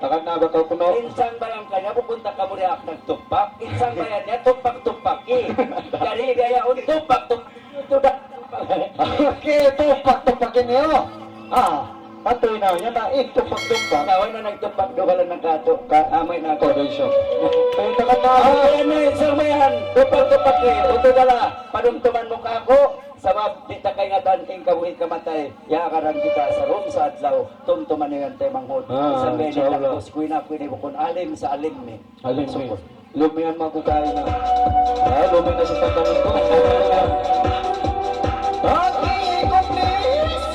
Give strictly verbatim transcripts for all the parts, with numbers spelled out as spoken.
Takan na ba kaw kuno? Insan bayang kanya, bukun ta kamu diya nagtupak. Insan bayang niya, tupak-tupak, eh. Jari, gaya un tupak-tupak. Itu dah. Okay, tupak-tupak ini, oh. Ah, patuy na, yan na, eh, tupak-tupak. Naway na nagtupak, do ka lang nagkato. Ka-, amay na ako. Koreksyon. Takan na ba? Ah, yan na, insan bayang. Tupak-tupak, eh. Utu dala, padumtuman mu ka aku. Sabab di' ta kaingatan in kabuhi' kamatay, yakaran kita sa dum sa adlaw, tumtuman niyu yan taymanghud. Ah, isab in inshallah. Takbus, kuy na, kuy ni bukun alim sa alim ni. Alim ni. Sukul. Lumiyan magkukay na. Ah, lumiyan na sa pagkakas ko. Okay, complete.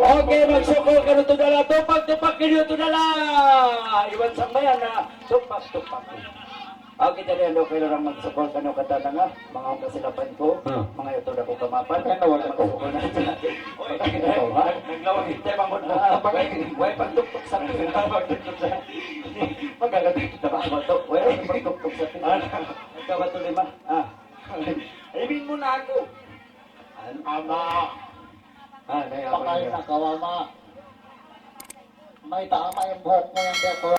Okay, magsukul kaniyu tudala, tupak-tupak kaniyu tudala. Iban sambayan na, tupak-tupak. Okay, jadi ando kayo lang magsukul kaniyu katan nga, manga kasilapan ku, ah, manga yadtu da ku kamapan, ay, nawala ku. Magsukul na. Oy, naglawag kita, manghud na. Ah, pag-, way pagtuktok sa akin. Pagtuktok sa akin. Magkakatakit na ba ito? Way pagtuktok sa akin. Ah, nagkabato lima. Ah. Ibin mu na aku. Ama. Ah, naya, patay na kaw, ama. May tama in buhok mu yan, dito.